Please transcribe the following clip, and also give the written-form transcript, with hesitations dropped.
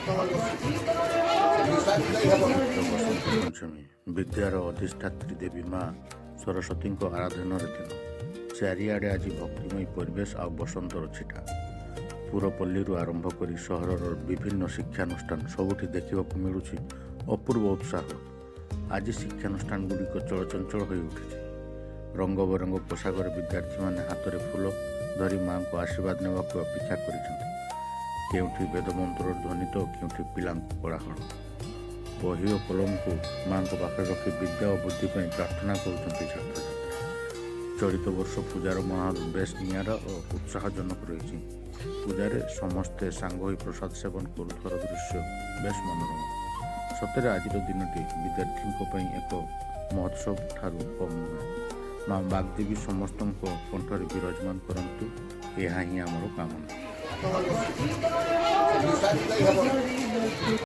ପବିତ୍ର ବସନ୍ତ ପଞ୍ଚମୀ, ବିଦ୍ୟାର ଅଧିଷ୍ଠାତ୍ରୀ ଦେବୀ ମା ସରସ୍ୱତୀଙ୍କ ଆରାଧନାର ଦିନ। ଚାରିଆଡ଼େ ଆଜି ଭକ୍ତିମୟ ପରିବେଶ ଆଉ ବସନ୍ତର ଛିଟା। ପୁରପଲ୍ଲୀରୁ ଆରମ୍ଭ କରି ସହରର ବିଭିନ୍ନ ଶିକ୍ଷାନୁଷ୍ଠାନ, ସବୁଠି ଦେଖିବାକୁ ମିଳୁଛି ଅପୂର୍ବ ଉତ୍ସାହ। ଆଜି ଶିକ୍ଷାନୁଷ୍ଠାନଗୁଡ଼ିକ ଚଳଚଞ୍ଚଳ ହୋଇ ଉଠିଛି। ରଙ୍ଗ ବେରଙ୍ଗ ପୋଷାକରେ ବିଦ୍ୟାର୍ଥୀମାନେ ହାତରେ ଫୁଲ ଧରି ମାଙ୍କୁ ଆଶୀର୍ବାଦ ନେବାକୁ ଅପେକ୍ଷା କରିଛନ୍ତି। କେଉଁଠି ବେଦମନ୍ତ୍ରର ଧ୍ୱନି ତ କେଉଁଠି ପିଲାଙ୍କ କୋଳାହଳ। ବହି ଓ କଲମକୁ ମାଙ୍କ ପାଖରେ ରଖି ବିଦ୍ୟା ଓ ବୁଦ୍ଧି ପାଇଁ ପ୍ରାର୍ଥନା କରୁଛନ୍ତି ଛାତ୍ରଛାତ୍ରୀ। ଚଳିତ ବର୍ଷ ପୂଜାର ମାହୋଲ ବେଶ୍ ନିଆରା ଓ ଉତ୍ସାହଜନକ ରହିଛି। ପୂଜାରେ ସମସ୍ତେ ସାଙ୍ଗ ହୋଇ ପ୍ରସାଦ ସେବନ କରୁଥିବାର ଦୃଶ୍ୟ ବେଶ୍ ମନୋରମ। ସତରେ ଆଜିର ଦିନଟି ବିଦ୍ୟାର୍ଥୀଙ୍କ ପାଇଁ ଏକ ମହୋତ୍ସବ ଠାରୁ କମ୍ ନୁହେଁ। ମା ବାଗଦେବୀ ସମସ୍ତଙ୍କ କଣ୍ଠରେ ବିରାଜମାନ କରନ୍ତୁ, ଏହା ହିଁ ଆମର କାମନା। ନିଶ୍ୱାସ ନେଇ ହେବ।